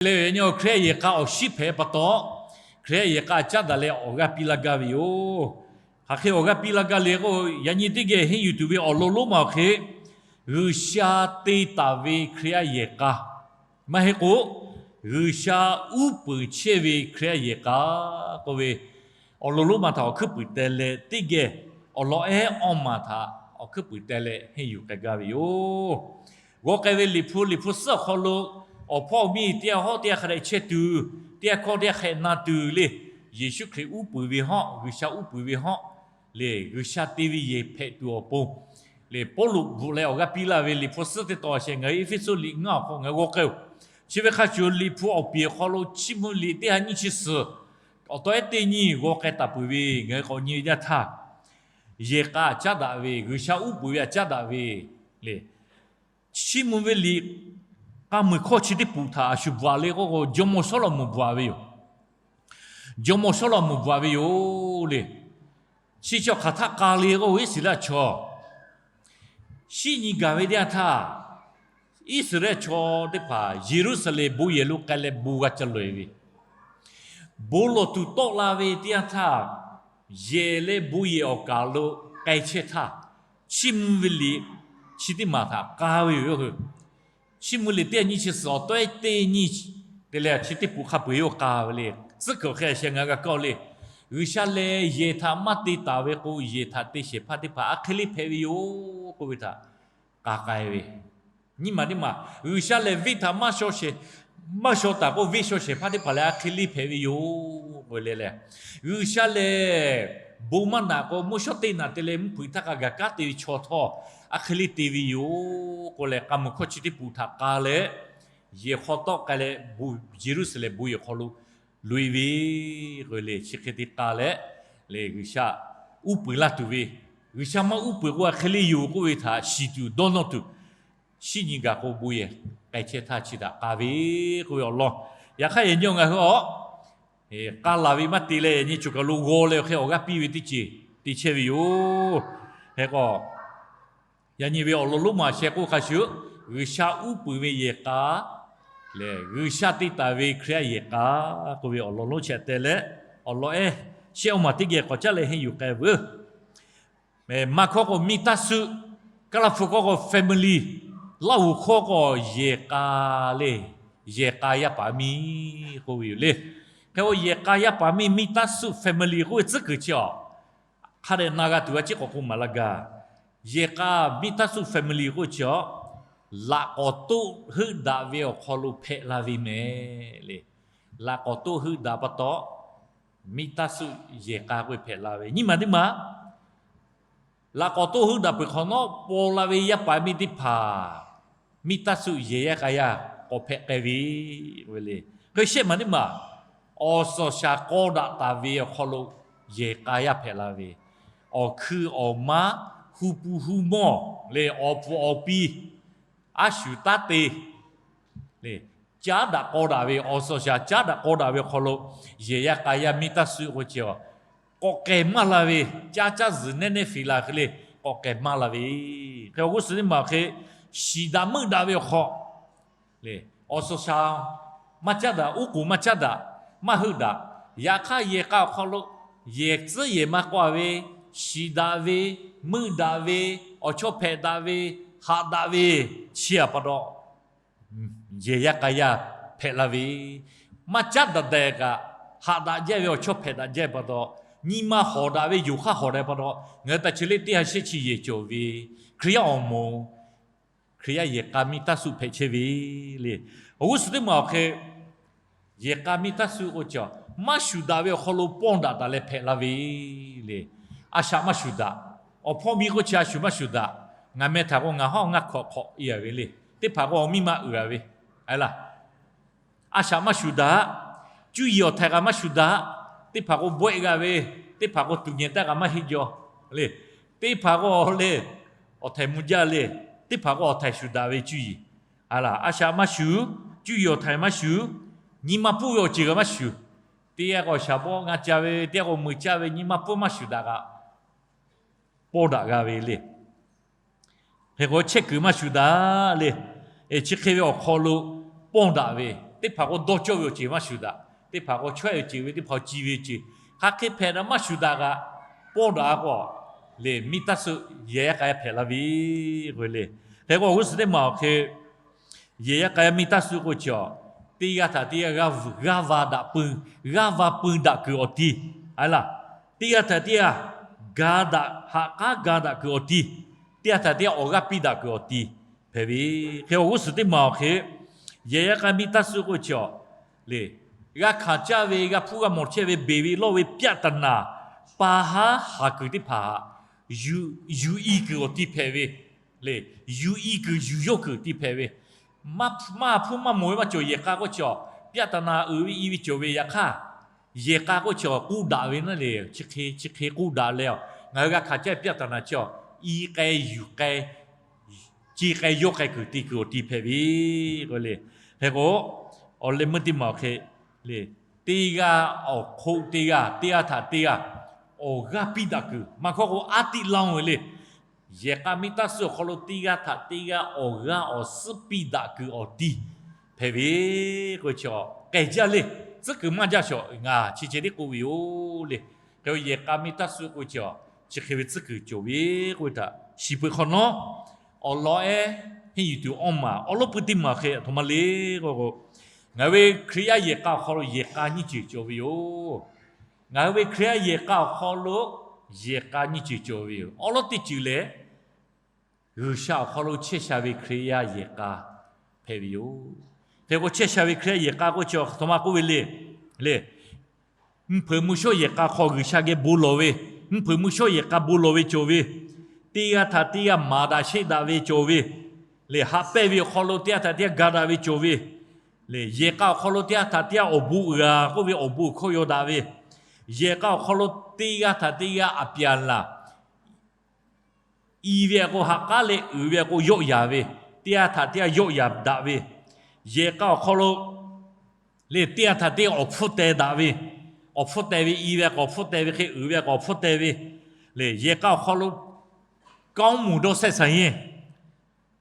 leh ve nyi Hkriꞈ yaˇ yehˬ k'a awˬ shiˉ hpehꞈ pa taw, Hkriꞈ yaˇ yehˬ k'a caˉ daꞈ leh awˬ g'aˇ piˇ laˇ gaˇ ve yoˬ. Hk'aˬ hk'e awˬ g'aˇ piˇ laˇ gaˇ le k'o, yaꞈ nyi teˇ geh henˇ yuˬ tuˬ ve awˬ lawn lonˉ ma awˬ hk'e, G'uiˬsha te taˍ ve Hkriꞈ yaˇ yehˬ k'a, maˇ heˆ k'o, G'uiˬsha uˉ peunˍ chehˇ ve Hkriꞈ yaˇ yehˬ k'a k'oˆ ve, awˬ lawn lonˉ ma htaꞈ awˬ hkuiˉ puiˍ teh leh teˇ geh awˬ lawn ehˉ awˇ maˬ htaꞈ awˬ hkuiˉ puiˍ teh leh henˇ yuˬ k'ai gaˇ ve yoˬ. G'aw k'ai ve Liꞈ hpu, Liꞈ hpu suhˉ awˬ hk'aw lo awˬ hpawˇ miˇ teˇ g'aˇ hawˉ teˇ g'aˇ hk'a dehꞈ chehˇ tuˬ, teˇ g'aˇ hkawˇ teˇ g'aˇ hk'ehꞈ na tuˬ le, Yeˍsuˆ Hkriꞈ uˉ peunˍ ve hawˉ, G'uiˬsha uˉ peunˍ ve hawˉ le, G'uiˬsha te ve yehˬ hpehꞈ tuˬ awˬ pon le, Pawˇluꞈ bvuhꞈ leh awˬ g'aˇ piˇ laˇ ve Liꞈ hpu suhˉ teˇ tawn shehˍ ngaˬ hui Eˇfeˇsuꞈ liꞈ ngaˇ awˬ hk'aw ngaˬ hui g'aw k'ai-oˬ. Chi ve hk'a shuˍ Liꞈ hpu awˬ piˍ awˬ hk'aw lo chiˇ mvuh liꞈ teˇ ha nyiˇ chi suhˍ awˬ taw ehˉ teˇ nyiˇ g'aw k'ai taˍ peuˬ ve ngaˬ hui k'awꞈ nyi ve jaˇ htaˇ, yehˬ k'a caˉ daꞈ ve, G'uiˬsha uˉ peunˍ ve htaꞈ caˉ daꞈ ve le, chiˇ mvuh ve liꞈ k'a muiˬ hkawˇ chi teˇ peuˬ htaꞈ a shu bvuhꞈ le k'oˆ k'o, jawˇmawˇ Sawˉlaꞈmonˍ bvuhꞈ ve yoˬ. Jawˇmawˇ Sawˉlaꞈmonˍ bvuhꞈ ve yoˬ le. Chi chi awˬ hk'aˬ htaˇ k'a le k'oˆ k'o, Iˉsaˍreˍlaˆ chaw shiˆ nyi gaˬ ve teˇ yanˇ htaˇ, Iˉsaˍreˍlaˆ chaw teˇ hpaˍ Yeˍruˆsaˍlehnˍ bon yehˬ lo k'ai leh bon g'a ca loꞈ-e ve, bon lawˬ tuˬ tawˆ la ve teˇ yanˇ htaˇ, yehˬ leh bon yehˬ awˬ kaˍ lo k'ai chehˇ htaˇ, chiˇ mvuh ve liꞈ chi teˇ maˬ htaꞈ k'a ve yoˬ. Chiˇ mvuh liꞈ teˇ ha nyiˇ chi suhˍ awˬ taw ehˉ teˇ nyiˇ te leh chi teˇ peuˬ hk'a peu-eˬ yoˬ k'a ve le. Tcuhˉ kuiˬ awˬ hk'e a sheh ngaˬ g'a kaˇ le, G'uiˬsha lehˬ yehˬ htaꞈ maˇ te taˍ ve k'o, yehˬ htaꞈ te shehˍ hpaˇ teˇ hpaˍ a hk'e le hpehꞈ ve yoˬ k'oˆ ve htaꞈ k'a k'ai ve. Nyiˇ maˬ teˇ maˬ, G'uiˬsha lehˬ venˇ htaꞈ maˇ shaw shehˍ, maˇ shaw taˍ k'o, venˇ shaw shehˍ hpaˇ teˇ hpaˍ lehˬ a hk'e le hpehꞈ ve yoˬ k'oˆ ve le le. G'uiˬsha lehˬ bon maˇ naꞈ k'o, mvuhˇ shawˉ teˇ naꞈ te leh mvuhˇ hpeuꞈ htaˇ k'a gaˬ kanˉ te ve chaw htawˇ a hk'e le te ve yoˬ k'oˆ leh, k'a muiˬ hkawˇ chi teˇ peuˬ htaꞈ k'a leh, yehˬ hk'aw tawˆ k'ai leh, Yeˍruˆsaˍlehnˍ bon yehˬ hk'aw lo loꞈ-e ve k'oˆ ve le. Chi hk'e te k'a leh le, G'uiˬsha uˉ peunˍ laˇ tuˬ ve, G'uiˬsha maˇ uˉ peunˍ k'o a hk'e le yoˬ k'oˆ ve htaꞈ shiˍ tuˬ dawˇ nawˇ tuˬ, shiˆ nyi gaˬ k'o bon yehˬ k'ai chehˇ htaˇ chi htaꞈ k'a ve k'oˆ ve awˬ lawn. Yaꞈ hk'aˇ yaꞈ nyi ngaˬ hui a k'a laˬ ve maˇ te leh, yaꞈ nyi choˬ kaˬ lo g'aw leh awˬ hk'e awˬ g'aˇ piˇ ve teˇ ceuˬ te chehˇ ve yoˬ. Hk'e k'o, yaꞈ nyi ve awˬ lawn lonˉ ma sheh k'oˆ hk'a shuˍ, G'uiˬsha uˉ peunˍ ve yehˬ k'a lehˬ, G'uiˬsha te taˍ ve Hkriꞈ yaˇ yehˬ k'a k'oˆ ve awˬ lawn lonˉ chi htaꞈ teh leh, awˬ lawn ehˉ shehˆ awˇ maˬ teˇ geh k'awꞈ caˉ leh henˇ yuˬ k'ai veuˬ. Maˇ hkawˇ k'o miˇ taˇ suˆ, Kaˇlaˇhpu hkawˇ k'o family, Laˇhuˍ hkawˇ k'o yehˬ k'a le, yehˬ k'a yaˇ paˍ miˇ k'oˆ ve yoˬ le. Hk'e k'o yehˬ k'a yaˇ paˍ miˇ, miˇ taˇ suˆ family k'oˆ ve tcuhˉ kuiˬ chi a, hk'a dehꞈ na g'a tuˬ a ciˉ k'awꞈ k'oˆ maˍ laˇ gaˇ. Yehˬ k'a miˇ taˇ suˆ family k'oˆ chi a, laꞈ k'awꞈ toˆ heuˆ daꞈ ve awˬ hk'aw lo hpehꞈ la ve mehˍ le. Laꞈ k'awꞈ toˆ heuˆ daꞈ pa taw, miˇ taˇ suˆ yehˬ k'a k'oˆ ve hpehꞈ la ve. Nyiˇ maˬ teˇ maˬ, laꞈ k'awꞈ toˆ heuˆ daꞈ peuˬ hk'awꞈ nawˉ paw la ve yaˇ paˍ miˇ teˇ hpaˍ, miˇ taˇ suˆ yehˬ yaˇ k'a yaˇ k'awꞈ hpehꞈ k'ai ve le. Hk'e shehˆ maˬ teˇ maˬ, awˬ suhˍ shaˍ k'aw daꞈ taˍ ve awˬ hk'aw lo yehˬ k'a yaˇ hpehꞈ la ve, awˬ hkui awˬ maˉ, hu pu hu mawˇ le, awˬ puˍ awˬ pi, a shu taˇ te le, caˉ daꞈ k'aw daꞈ ve, awˬ suhˍ shaˍ caˉ daꞈ k'aw daꞈ ve awˬ hk'aw lo, yehˬ yaˇ k'a yaˇ miˇ taˇ suˆ k'oˆ chi a, k'awꞈ k'ehˬ maˇ la ve, caˇ caˇ zuhˬ nehˉ nehˉ feꞈ la hk'e le, k'awꞈ k'ehˬ maˇ la ve. Hk'e awˬ g'uˇ suhˍ teˇ maˬ awˬ hk'e, shiˍ daꞈ meuˆ daꞈ ve awˬ hk'aw le, awˬ suhˍ shaˍ maˇ caˉ daꞈ, uˉ k'oˍ maˇ caˉ daꞈ, maˇ heuˆ daꞈ. Yaꞈ hk'aˇ yehˬ k'a awˬ hk'aw lo, yehˬ tcuhˉ yehˬ ma k'aw ve, shiˍ daꞈ ve, meuˆ daꞈ ve, awˬ chawˇ hpehꞈ daꞈ ve, haꞈ daꞈ ve, chi a pa taw, yehˬ yaˇ k'a yaˇ hpehꞈ la ve, maˇ caˉ daꞈ dehꞈ kaꞈ, haꞈ daꞈ jaˇ ve awˬ chawˇ hpehꞈ daꞈ jaˇ pa taw, nyi ma hawˍ daꞈ ve, yonˍ hk'aˇ hawˍ daꞈ pa taw, ngaˬ hui taꞈ chi le teˇ ha shehˆ chi yehˬ cawˬ ve Hkriꞈ yaˇ awˬ moˍ, Hkriꞈ yaˇ yehˬ k'a miˇ taˇ suˆ hpehꞈ chehˇ ve le. Awˬ g'uˇ suhˍ teˇ maˬ awˬ hk'e, yehˬ k'a miˇ taˇ suˆ k'oˆ chi a, maˇ shuˍ daꞈ ve awˬ hk'aw lo pawˇ daꞈ taˍ leh hpehꞈ la ve le. A shaꞈ maˇ shuˍ daꞈ. Awˬ hpawˇ miˇ k'oˆ chi a shu maˇ shuˍ daꞈ. Ngaˬ meh htaꞈ k'o ngaˬ hawˉ ngaˇ hkawꞈ hk'awꞈ i a ve le. Teˇ hpaˍ k'o awˬ miˇ ma uiˍ a ve, a laˬ. A shaꞈ maˇ shuˍ daꞈ. Cuˇ yiˍ awˬ htaiˍ kaꞈ maˇ shuˍ daꞈ. Teˇ hpaˍ k'o bawehˆ g'a ve, teˇ hpaˍ k'o tuˬ nyi taˇ kaꞈ maˇ heˆ jaw le. Teˇ hpaˍ k'o le, awˬ htaiˍ mvuh jaˇ le. Teˇ hpaˍ k'o awˬ htaiˍ shuˍ daꞈ ve cuˇ yiˍ, a laˬ. A shaꞈ maˇ shuˍ, cuˇ yiˍ awˬ htaiˍ maˇ shuˍ, nyi ma pfuhˇ ve awˬ ceuˬ kaꞈ maˇ shuˍ. Teˇ g'aˇ k'o shaˍ bawˆ ngaˇ ca ve, teˇ g'aˇ k'o meuˬ caˇ ve, nyi ma pfuhˇ maˇ shuˍ daꞈ kaꞈ, pawˇ daꞈ g'a ve le. Hk'e k'o chehˇ kuiˬ maˇ shuˍ daꞈ le. Chi hk'e ve awˬ hk'aw lo pawˇ daꞈ ve Teˇ hpaˍ k'o dawˇ cawˇ ve awˬ ceuˬ maˇ shuˍ daꞈ. Teˇ hpaˍ k'o chaweh awˬ ceuˬ ve, teˇ hpaˍ k'o ci ve awˬ ceuˬ. Hk'aˬ hk'e hpehꞈ daꞈ maˇ shuˍ daꞈ kaꞈ, pawˇ daꞈ k'o, lehˬ miˇ taˇ suh yehˬ yaˇ k'a yaˇ hpehꞈ la ve k'o le. Hk'e k'o awˬ g'uˇ suhˍ teˇ maˬ awˬ hk'e, yehˬ yaˇ k'a yaˇ miˇ taˇ suh k'o chi a, teˇ g'aˇ htaꞈ teˇ g'aˇ g'aˇ va daꞈ pui, g'aˇ va pui daꞈ kuiˬ awˬ ti, a laˇ, teˇ g'aˇ htaꞈ teˇ g'aˇ ga daꞈ, haꞈ k'aˉ ga daꞈ kuiˬ awˬ ti, teˇ g'aˇ htaꞈ teˇ g'aˇ awˬ g'aˇ piˇ daꞈ kuiˬ awˬ ti hpehꞈ ve. Hk'e awˬ g'uˇ suhˍ teˇ maˬ awˬ hk'e, yehˬ yaˇ k'a miˇ taˇ suh k'o chi a, lehˬ, g'a hkanˍ caˇ ve, g'a hpuˇ g'a mawˬ chehˇ ve, beˬ ve lawˇ ve ပြဿနာ pa haˉ haˍ kuiˬ teˇ hpaˍ htaꞈ yuˬ i kuiˬ awˬ ti hpehꞈ ve, lehˬ, yuˬ i kuiˬ yuˬ yawˇ kuiˬ ti hpehꞈ ve, maˇ hpuˇ maˇ mawˬ ve maˇ cawˬ. Yehˬ k'a k'o chi a, ပြဿနာ uiˍ ve i ve cawˬ ve, yaꞈ hk'aˇ yehˬ k'a k'o chi a k'oˆ daꞈ ve naˉ lehˬ, chi hk'e chi hk'e k'oˆ daꞈ leh a, ngaˬ hui g'a hkanˍ caˇ ve ပြဿနာ chi a, i k'ai yuˬ k'ai, ce k'ai yawˇ k'ai kuiˬ te kuiˬ awˬ ti hpehꞈ ve k'o le. Hk'e k'o, awˬ leh meuˇ teˇ maˬ awˬ hk'e le, teˇ g'aˇ awˬ hk'oˆ teˇ g'aˇ, teˇ g'aˇ htaꞈ teˇ g'aˇ awˬ g'aˇ piˇ daꞈ kuiˬ maˇ hkawˇ k'o, aˉ tiˆ laˇ-oˬ ve le. Yehˬ k'a miˇ taˇ suh awˬ hk'aw lo teˇ g'aˇ htaꞈ teˇ g'aˇ awˬ g'aˇ awˬ suhˉ piˇ daꞈ kuiˬ awˬ ti hpehꞈ ve k'o chi a, k'ehˬ jaˇ le. Tcuhˉ kuiˬ maˇ jaˇ shaw, ngaˬ chi ceh tiˉ k'oˆ ve yoˬ le. Hk'e yehˬ k'a miˇ taˇ suh k'o chi a, chi hk'e ve tcuhˉ kuiˬ cawˬ ve k'oˆ ve htaꞈ shiˍ peuˬ hk'awꞈ nawˉ, awˬ lawn ehˉ henˇ yuˬ tuˬ awˇ maˬ awˉ lawˉ puiˉ teˇ maˬ hk'e a htoꞈ ma le k'o, ngaˬ hui ve Hkriꞈ yaˇ yehˬ k'a awˬ hk'aw lo yehˬ k'a nyiˇ ceuˬ cawˬ ve yoˬ. Ngaˬ hui ve Hkriꞈ yaˇ yehˬ k'a awˬ hk'aw lo yehˬ k'a nyiˇ ceuˬ cawˬ ve yoˬ. Awˉ lawˉ teˇ ceuˬ lehˬ, G'uiˬsha awˬ hk'aw lo chehˇ sha ve Hkriꞈ yaˇ yehˬ k'a hpehꞈ ve yoˬ. Hk'e k'o, chehˇ sha ve Hkriꞈ yaˇ yehˬ k'a k'o chi a htoꞈ ma k'oˆ ve le. Lehˬ, mvuhˇ hpeuꞈ mvuhˇ shawˉ yehˬ k'a hk'aw G'uiˬsha geh bon lawˬ ve, mvuhˇ hpeuꞈ mvuhˇ shawˉ yehˬ k'a bon lawˬ ve cawˬ ve, teˇ g'aˇ htaꞈ teˇ g'aˇ maˍ daꞈ sheˆ daꞈ ve cawˬ ve, lehˬ, haꞈ pehnˇ ve awˬ hk'aw lo teˇ g'aˇ htaꞈ teˇ g'aˇ ga daꞈ ve cawˬ ve, lehˬ, yehˬ k'a awˬ hk'aw lo teˇ g'aˇ htaꞈ teˇ g'aˇ awˬ bon g'a k'oˆ ve awˬ bon hkawˇ yaw daꞈ ve, yehˬ k'a awˬ hk'aw lo teˇ g'aˇ htaꞈ teˇ g'aˇ aꞈ pyaˍ laˬ i ve a k'o, haꞈ k'aˉ leh uiˍ ve a k'o, yawˆ yaˍ ve, teˇ g'aˇ htaꞈ teˇ g'aˇ yawˆ yaˍ daꞈ ve, yehˬ k'a awˬ hk'aw lo lehˬ, teˇ g'aˇ htaꞈ teˇ g'aˇ awˬ hpfuhˇ teh daꞈ ve, awˬ hpfuhˇ teh ve i ve a k'o, awˬ hpfuhˇ teh ve hk'e, uiˍ ve a k'o, awˬ hpfuhˇ teh ve, lehˬ, yehˬ k'a awˬ hk'aw lo kanˉ muˬ dawˇ sehˆ saˍ yeˇ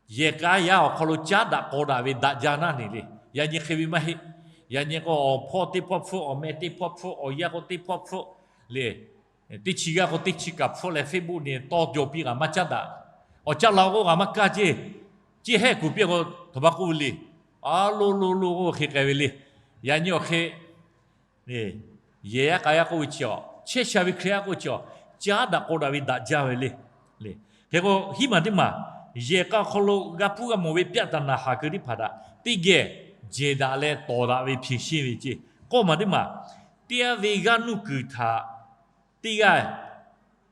yehˬ k'a yaˇ awˬ hk'aw lo caˉ daꞈ k'aw daꞈ ve daꞈ jaˇ naˉ ne le. Yaꞈ nyi hk'e ve maˇ heˆ. Yaꞈ nyi k'o, awˬ hpawˇ teˇ hpawˇ hpfuhˆ, awˬ meh teˇ hpawˇ hpfuhˆ, awˬ yaˇ k'o teˇ hpawˇ hpfuhˆ lehˬ, teˇ chi g'aˇ k'o teˇ chi kaꞈ hpfuhˆ leh, Facebook ne tawˇ jaw piˇ kaꞈ maˇ caˉ daꞈ. Awˬ caˉ la k'o kaꞈ maˇ kaˇ ceˇ. Ceˇ hehˆ kuˬ piˇ k'o, htoꞈ ma k'oˆ ve le. A lo lo lo k'oˆ hk'e k'ai ve le. Yaꞈ nyi awˬ hk'e yehˬ yaˇ k'a yaˇ k'oˆ ve chi a, chehˇ sha ve Hkriꞈ yaˇ k'oˆ chi a, caˉ daꞈ k'aw daꞈ ve daꞈ jaˇ ve le. Hk'e k'o, hiˉ maˬ teˇ maˬ, yehˬ k'a awˬ hk'aw lo g'a hpuˇ g'a mawˬ ve ပြဿနာ haˍ kuiˬ teˇ hpaˍ htaꞈ teˇ geh jehˬ daꞈ leh tawˍ daꞈ ve ဖြေရှင်း ve ceˇ. K'awˇ maˬ teˇ maˬ, teˇ g'aˇ ve g'aˇ nuˇ kuiˬ htaꞈ teˇ g'aˇ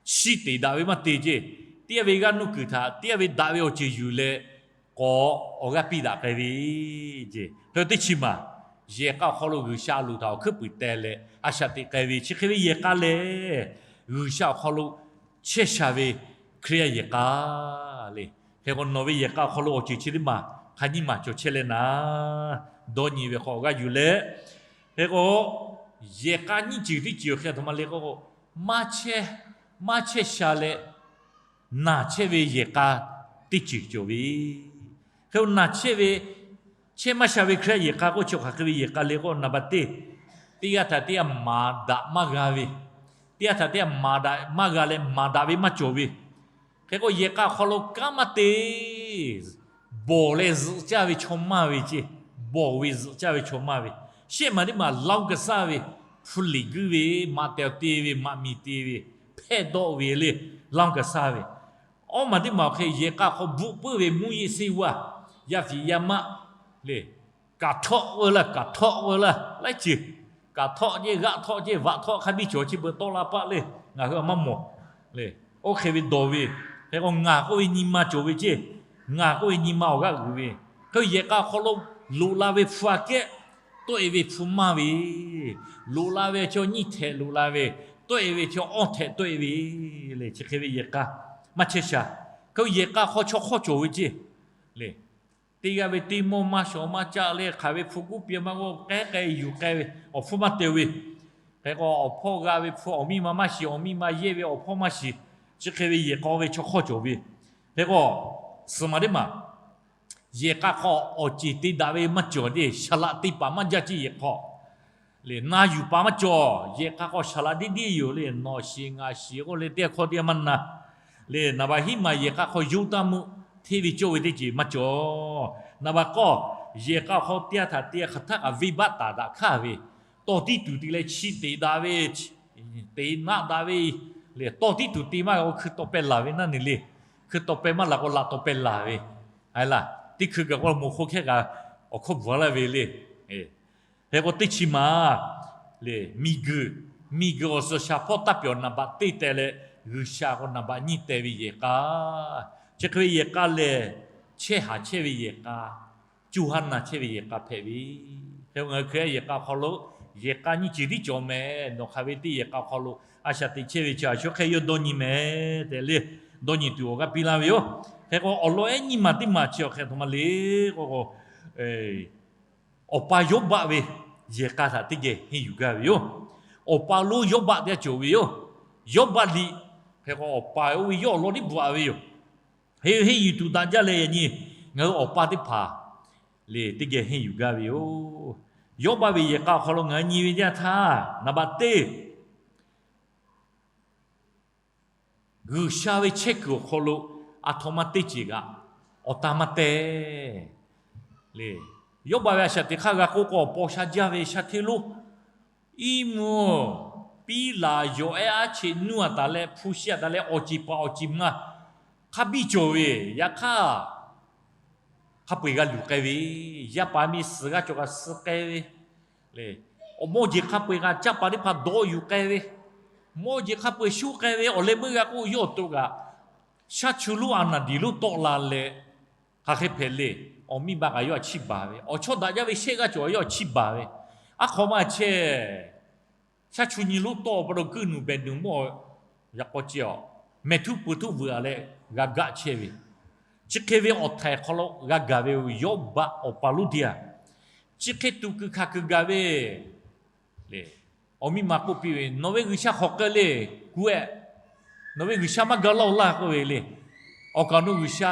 chiˇ teˍ daꞈ ve maˇ te ceˇ. Teˇ g'aˇ ve g'aˇ nuˇ kuiˬ htaꞈ teˇ g'aˇ ve daꞈ ve awˬ ceuˬ yuˬ leh k'awꞈ awˬ g'aˇ piˇ daꞈ k'ai ve ceˇ. Hk'e teˇ chi maˬ, yehˬ k'a awˬ hk'aw lo G'uiˬsha a loˍ htaꞈ awˬ hkuiˉ puiˍ teh leh a shaꞈ teꞈ k'ai ve chi hk'e ve yehˬ k'a lehˬ, G'uiˬsha awˬ hk'aw lo chehˇ sha ve Hkriꞈ yaˇ yehˬ k'a le. Hk'e k'o, nawˬ ve yehˬ k'a awˬ hk'aw lo awˬ ceuˬ chi teˇ maˬ hk'a nyiˇ maˬ cawˬ chehˇ leh naˍ, dawˇ nyi ve hk'aw awˬ g'aˇ yuˬ leh, hk'e k'o, yehˬ k'a nyiˇ ceuˬ teˇ ceuˬ hk'e a htoꞈ ma le k'o, maˇ chehˇ sha leh naˬ chehˇ ve yehˬ k'a teˇ ceuˬ cawˬ ve. Hk'e k'o, naˬ chehˇ ve, chehˇ maˇ sha ve Hkriꞈ yaˇ yehˬ k'a k'oˆ chi hk'aˬ hk'e ve yehˬ k'a le k'o, naˍ baˬ teˇ, teˇ g'aˇ htaꞈ teˇ g'aˇ maˍ daꞈ maˇ g'a ve, teˇ g'aˇ htaꞈ teˇ g'aˇ maˍ daꞈ maˇ g'a leh maˍ daꞈ ve maˇ cawˬ ve. Hk'e k'o, yehˬ k'a awˬ hk'aw lo kanˉ maˇ te bawˬ leh zuhꞈ caˇ ve chaw maˇ ve ceˇ. Bawˬ ve zuhꞈ caˇ ve chaw maˇ ve. Shehˆ maˬ teˇ maˬ laˇ-oˆ kaꞈ saˇ ve, hpu liꞈ guiˇ ve, maꞈ tehˬ te ve, maꞈ miˬ te ve, hpehˇ dawˆ ve le, laˇ-oˆ kaꞈ saˇ ve. Awˇ maˬ teˇ maˬ awˬ hk'e yehˬ k'a hk'aw bvuhꞈ puiˉ ve မူးယစ်ဆေးဝါး, yaˇ fiˍ yaˇ maˆ le, kaꞈ htawˆ veu laˇ, kaꞈ htawˆ veu laˇ, laiˉ ceuˬ kaꞈ htawˆ ceˇ, g'aˆ htawˆ ceˇ, vaꞈ htawˆ hk'a biˇ cawˬ chi beuꞈ tawˆ la paˆ le, ngaˬ hui a maˇ mawˬ le. Oˇ hk'e ve dawˬ ve, hk'e k'o ngaˬ k'oˆ ve nyi ma cawˬ ve ceˇ, ngaˬ k'oˆ ve nyi ma awˬ g'aˇ uiˍ ve. Hk'e yehˬ k'a awˬ hk'aw lo loꞈ la ve hpu aꞈ kehˉ tawˆ-e ve hpu maˇ ve, loꞈ la ve chaw nyiˇ htehꞈ loꞈ la ve, tawˆ-e ve chaw awˇ htehꞈ tawˆ-e ve le. Chi hk'e ve yehˬ k'a maˇ chehˇ sha. Hk'e yehˬ k'a hk'aw chaw hk'awˇ cawˬ ve ceˇ le. Teˇ g'aˇ ve teˇ mawˇ maˇ shawˍ maˇ caˆ leh hk'aˬ ve hpu kuˉ piˇ maˇ g'awˇ k'ehˉ k'ai yuˬ k'ai ve, awˬ hpfuhˇ maˇ te ve. Hk'e k'o, awˬ hpawˇ g'a ve hpu awˬ miˇ ma maˇ shiˍ, awˬ miˇ ma yehˇ ve awˬ hpawˇ maˇ shiˍ. Chi hk'e ve yehˬ k'a ve chaw hk'awˇ cawˬ ve. Hk'e k'o, suhˍ maˬ teˇ maˬ Yehˬ k'a hk'aw awˬ ceˬ te daꞈ ve maˇ cawˬ le, shaˍ laꞈ te paˍ maˇ jaˇ ceˇ yehˬ hk'aw. Le na yuˬ paˍ maˇ cawˬ, yehˬ k'a hk'aw shaˍ laꞈ deˇ deˇ yoˬ le, nawˬ shiˍ ngaˬ shiˍ k'oˆ le teˇ g'aˇ hkawˇ teˇ g'aˇ maˇ na. Le naˍ baˬ hiˉ maˬ yehˬ k'a hk'aw yonˍ taˇ mvuhˇ hteˇ ve cawˇ ve teˇ ceuˬ maˇ cawˬ. Naˍ baˬ k'awˇ, yehˬ k'a hk'aw teˇ g'aˇ htaꞈ teˇ g'aˇ hk'aˬ htaˆ kaꞈ venˇbaˆ taˍ daꞈ hk'aˇ ve, tawˇ tiˉ tuˬ te leh chi teꞈ daꞈ ve, teꞈ naˆ daꞈ ve, le tawˇ tiˉ tuˬ te maˇ g'a k'o hkui taw peh laˬ ve naˉ ne le. Hkui taw peh maˇ laˬ k'o laꞈ taw peh laˬ ve. Aˬ laˬ, teˇ hkui kaꞈ k'o moˍ hk'oˆ hkehˉ kaꞈ awˬ hkawˇ bvuhˬ laˇ ve le. Hk'e k'o teˇ chi maˬ le, miˬguiˬ, miˬguiˬ awˬ suhˍ shaˍ hpawˇ taˇ pyawˬ naˍ baꞈ teˇ teh leh, G'uiˬsha k'o naˍ baꞈ nyiˇ teh ve yehˬ k'a. Chi hk'e ve yehˬ k'a lehˬ, chehˇ haˍ chehˇ ve yehˬ k'a, co ha na chehˇ ve yehˬ k'a hpehꞈ ve. Hk'e k'o ngaˬ hui Hkriꞈ yaˇ yehˬ k'a awˬ hk'aw lo, yehˬ k'a nyiˇ ceuˬ tiˉ cawˬ mehˍ. Nawˬ hk'aˬ ve teˇ yehˬ k'a awˬ hk'aw lo a shaꞈ teꞈ chehˇ ve chi a shu hk'e yawˇ dawˇ nyi mehˍ tehꞈ le, dawˇ nyi tuˬ awˬ g'aˇ piˇ laˇ ve yoˬ. Hk'e k'o awˬ lawn ehˉ nyiˇ maˬ teˇ maˬ chi awˬ hk'e htoꞈ ma le k'o k'o, awˬ pa Yawˇbaˆ ve yehˬ k'a htaꞈ teˇ geh henˇ yuˬ gaˇ ve yoˬ. Awˬ pa lonˉ Yawˇbaˆ teˇ g'aˇ cawˬ ve yoˬ. Yawˇbaˆ liꞈ hk'e k'o awˬ pa oˇ ve yawˇ awˬ lawn tiˉ bvuhꞈ ve yoˬ. Henˇ henˇ yuˬ tuˬ daꞈ jaˇ leh yaꞈ nyi ngaˬ hui awˬ pa teˇ hpaˍ le teˇ geh henˇ yuˬ gaˇ ve yoˬ. Yawˇbaˆ ve yehˬ k'a awˬ hk'aw lo ngaˬ hui nyi ve jaˇ htaˇ, naˍ baꞈ teˇ G'uiˬsha ve chehˇ kuiˬ awˬ hk'aw lo aˬ htoꞈ ma teˇ ceuˬ kaꞈ awˬ tan maˇ teh le. Yawˇbaˆ ve a shaꞈ teꞈ hk'aˇ g'a k'oˆ k'o, paw sha jaˇ ve sha hteˇ lonˉ, iˉ mvuhˇ, piˉ laˬ, yawˬ ehˉ aˉ cheꞈ nuˇ a taˍ leh hpu shi a taˍ leh awˬ ceˬ paˍ awˬ ceˬ ma hk'a biˇ cawˬ ve, yaꞈ hk'aˇ hk'a peu-eˬ g'a luˬ k'ai ve, yaˇ paˍ miˇ suhˍ g'aˇ cawˬ kaꞈ suh k'ai ve, mawˇ jeˬ hk'a peu-eˬ kaꞈ caˇ paˍ teˇ hpaˍ dawˇ yuˬ k'ai ve, mawˇ jeˬ hk'a peu-eˬ shoˉ k'ai ve, awˬ leh meuˇ g'a k'oˆ yawˇ awˬ to kaꞈ shaˉ chu lonˉ a naˍ diˍ lonˉ tawˆ la leh, hk'aˬ hk'e hpehꞈ le. Awˬ miˇ ma kaꞈ yawˇ htaꞈ chiˇ baˬ ve, awˬ chawˇ daꞈ jaˇ ve shehˆ g'aˇ cawˬ yawˇ htaꞈ chiˇ baˬ ve, aˉ hk'aw maˇ chehˇ. Shaˉ chu nyi lonˉ tawˆ pa taw kuiˉ nuˬ behˬ nuˬ mawˇ yaꞈ k'aw ce a, mehˬ htuˉ pui htuˉ vuiˬ a leh g'a gaˆ chehˇ ve, chi hk'e ve awˬ htaiˍ hk'aw lo g'a gaˬ ve Yawˇbaˆ awˬ pa lonˉ teˇ g'aˇ, chi hk'e tuꞈ kuiˬ hkanˍ kuiˬ gaˬ ve le. Awˬ miˇ ma k'oˆ piˇ ve, Nawˬ ve G'uiˬsha hk'awꞈ k'ai le, kuˬ-eh. Nawˬ ve G'uiˬsha maˇ ga laˇ-oˬ laˇ k'oˆ ve le. Awˬ kaˍ awˬ nu G'uiˬsha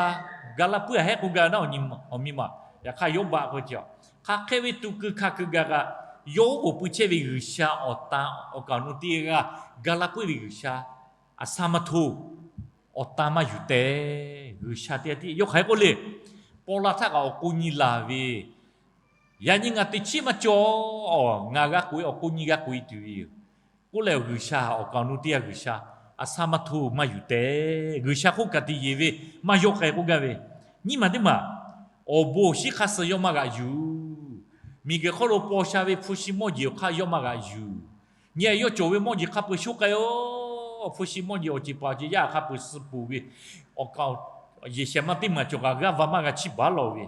ga laˇ puiˉ-a hehˉ k'oˆ gaˇ ve naˉ, awˬ miˇ ma. Yaꞈ hk'aˇ Yawˇbaˆ k'oˆ ve, Hk'aˬ hk'e ve tuꞈ kuiˬ hkanˍ kuiˬ gaˬ kaꞈ, yawˇ oˉ k'oˍ pui chehˇ ve G'uiˬsha awˬ tan awˬ kaˍ awˬ nu teˇ g'aˇ ga laˇ puiˉ ve G'uiˬsha, aˬ sa maˇ htoˇ, awˬ tan maˇ yuˬ teh. G'uiˬsha teˇ g'aˇ tiˉ yawˇ hk'aˬ hk'e k'oˆ le. Paw la htaˇ kaꞈ awˬ k'o nyi laˬ ve, Yaꞈ nyi ngaˬ teꞈ chiˉ maˇ cawˬ. Ngaˬ g'a k'oꞈ-e awˬ k'o nyi g'a k'oꞈ-e tuˬ ve yoˬ k'oˆ leh, G'uiˬsha awˬ kaˍ awˬ nu teˇ g'aˇ G'uiˬsha aˬ sa maˇ htoˇ maˇ yuˬ teh. G'uiˬsha hk'oˆ ka tiꞈ yeˬ ve maˇ yawˆ k'ai k'oˆ gaˇ ve, nyiˇ maˬ teˇ maˬ awˬ bon awˬ shinˉ hk'aˇ suh yawˇ maˇ g'aꞈ yuˬ. Miˬguiˬ hk'oˆ lo paw sha ve hpu shi mawˇ jeˬ awˬ hk'aˇ yawˇ maˇ g'aꞈ yuˬ. Nyi yawˇ cawˬ ve mawˇ jeˬ hk'a peu-eˬ shoˉ k'ai-o. Hpu shi mawˇ jeˬ awˬ ceˬ paˍ awˬ ceˬ yaˇ hk'a peu-eˬ suh peuˬ ve, awˬ kaˍ yehˬ shehˍ ma teˇ maˬ cawˬ kaꞈ g'aˇ va maˇ g'a chiˇ baˬ lawˬ ve,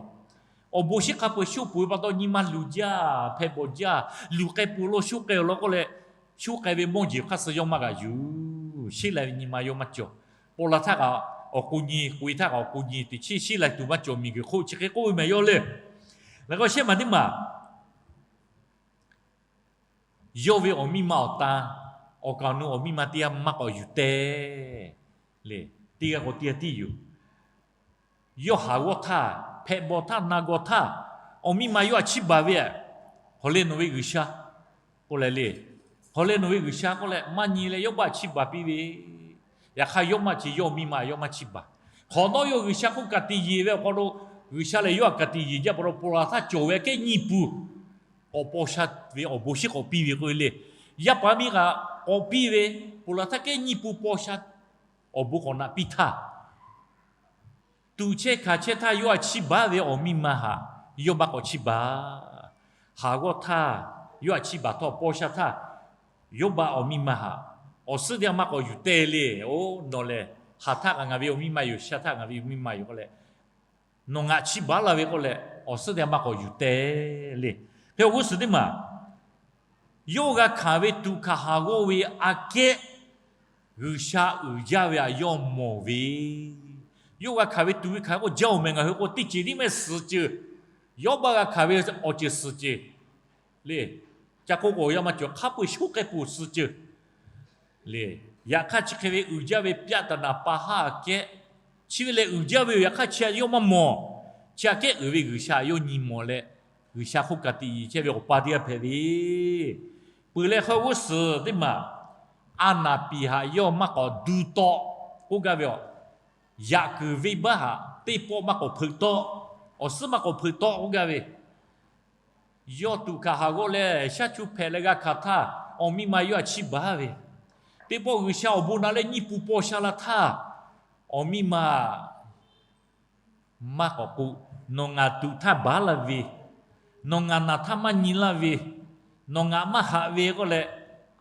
awˬ bon shinˉ hk'a peu-eˬ shoˉ peuˬ ve pa taw nyi ma luˬ jaˇ, hpehꞈ bawˬ jaˇ, luˬ k'ai peuˬ lo shoˉ k'ai-o law k'oˆ leh, shoˉ k'ai ve mawˇ jeˬ hk'aˇ suh yawˇ maˇ g'aꞈ yuˬ. Sheˉ lai ve nyi ma yawˇ maˇ cawˬ. Paw la htaˇ kaꞈ awˬ k'o nyi, k'oꞈ-e htaˇ kaꞈ awˬ k'o nyi, teꞈ chiˉ sheˉ lai tuˬ maˇ cawˬ miˬguiˬ hk'oˆ chi hk'e k'oˆ ve mehˍ yawˇ le. Laꞈ k'aw shehˆ maˬ teˇ maˬ yawˇ ve awˬ miˇ ma awˬ tan, awˬ kaˍ awˬ nu awˬ miˇ ma teˇ g'aˇ maˇ k'awꞈ yuˬ teh le. Teˇ g'aˇ k'o teˇ g'aˇ tiˉ yoˬ. Yawˇ haˍ g'awˇ htaˇ, hpehꞈ bawˬ htaˇ, na gaw htaˇ, awˬ miˇ ma yawˇ htaꞈ chiˇ baˬ ve, Hawˬ leh nawˬ ve G'uiˬsha k'oˆ leh le. Hawˬ leh nawˬ ve G'uiˬsha k'oˆ leh maˇ nyi leh Yawˇbaˆ chiˇ baˬ piˇ ve. Yaꞈ hk'aˇ Yawˇbaˆ chi yawˇ miˇ ma yawˇ maˇ chiˇ baˬ. Hk'awꞈ nawˉ yawˇ G'uiˬsha hk'oˆ ka tiꞈ yeˬ ve awˬ hk'aw lo, G'uiˬsha lehˬ yawˇ htaꞈ ka tiꞈ yeˬ jaˇ pa taw, paw la htaˇ cawˬ ve kehˉ nyiˇ pun k'awꞈ paw sha ve awˬ bon shiˉ k'awꞈ piˇ ve k'oˆ ve le. Yaˇ paˍ miˇ kaꞈ k'awꞈ piˇ ve, paw la htaˇ kehˉ nyiˇ pun paw sha awˬ bon k'awꞈ naꞈ piˇ htaˇ, tuꞈ chehˇ hkanˍ chehˇ htaˇ yawˇ htaꞈ chiˇ baˬ ve awˬ miˇ ma htaꞈ yawˇ maˇ k'awꞈ chiˇ baˬ. Haˍ g'awˇ htaˇ yawˇ htaꞈ chiˇ baˬ htawˇ paw sha htaˇ, Yawˇbaˆ awˬ miˇ ma htaꞈ awˬ suhˉ teˇ g'aˇ maˇ k'awꞈ yuˬ teh le. Oˬ, nawˬ lehˬ haˍ htaˇ kaꞈ ngaˬ ve awˬ miˇ ma yoˬ, sha htaˇ ngaˬ ve awˬ miˇ ma yoˬ k'oˆ leh, nawˬ ngaˬ chiˇ baˬ laˇ ve k'oˆ leh, awˬ suhˉ teˇ g'aˇ maˇ k'awꞈ yuˬ teh le. Hk'e awˬ g'uˇ suhˍ teˇ maˬ, yawˇ g'a hkanˍ ve tuꞈ hkanˍ haˍ g'awˇ ve aꞈ kehˉ G'uiˬsha uiˍ jaˇ ve htaꞈ yawˇ mawˬ ve. Yawˇ g'a hkanˍ ve tuꞈ ve hkanˍ k'o jaˇ-oˬ mehˍ, ngaˬ hui k'o teˇ ceuˬ tiˉ mehˆ suhˍ ceuˬ. Yawˇbaˆ g'a hkanˍ ve awˬ ceuˬ suhˍ ceuˬ le. Ca k'oˆ k'o yaˇ maˇ cawˬ, hk'a peu-eˬ shoˉ k'ai peuˬ suhˍ ceuˬ le. Yaꞈ hk'aˇ chi hk'e ve uiˍ jaˇ ve ပြဿနာ pa haˉ aꞈ kehˉ, chi ve lehˬ uiˍ jaˇ ve yoˬ. Yaꞈ hk'aˇ chi htaꞈ yawˇ maˇ mawˬ. Chi aꞈ kehˉ uiˍ ve G'uiˬsha yawˇ nyi mawˬ leh, G'uiˬsha hk'oˆ ka tiꞈ yeˬ chehˇ ve awˬ pa teˇ g'aˇ hpehꞈ ve, peuˬ leh hk'e g'uˇ suhˍ teˇ maˬ, a naˍ piˍ haꞈ yawˇ maˇ k'awꞈ duˇ tawˆ k'oˆ gaˇ ve aˬ. Yaꞈ kuiˬ venˇbaˆ haꞈ teˇ pawˆ maˇ k'awꞈ hpeuꞈ tawˆ, awˬ suhˉ maˇ k'awꞈ hpeuꞈ tawˆ k'oˆ gaˇ ve, yawˇ tuꞈ hkanˍ haˍ g'awˆ leh shaˉ chu hpehꞈ leh g'a hkanˍ htaˇ, awˬ miˇ ma yawˇ htaꞈ chiˇ baˬ ve, teˇ pawˆ G'uiˬsha awˬ bon naꞈ leh nyiˇ pu paw sha la htaˇ, awˬ miˇ ma maˇ k'awꞈ k'oˆ, nawˬ ngaˬ tuꞈ htaˇ baˬ laˇ ve, nawˬ ngaˬ naˬ htaˇ maˇ nyi laˇ ve, nawˬ ngaˬ maˇ haꞈ ve k'oˆ leh,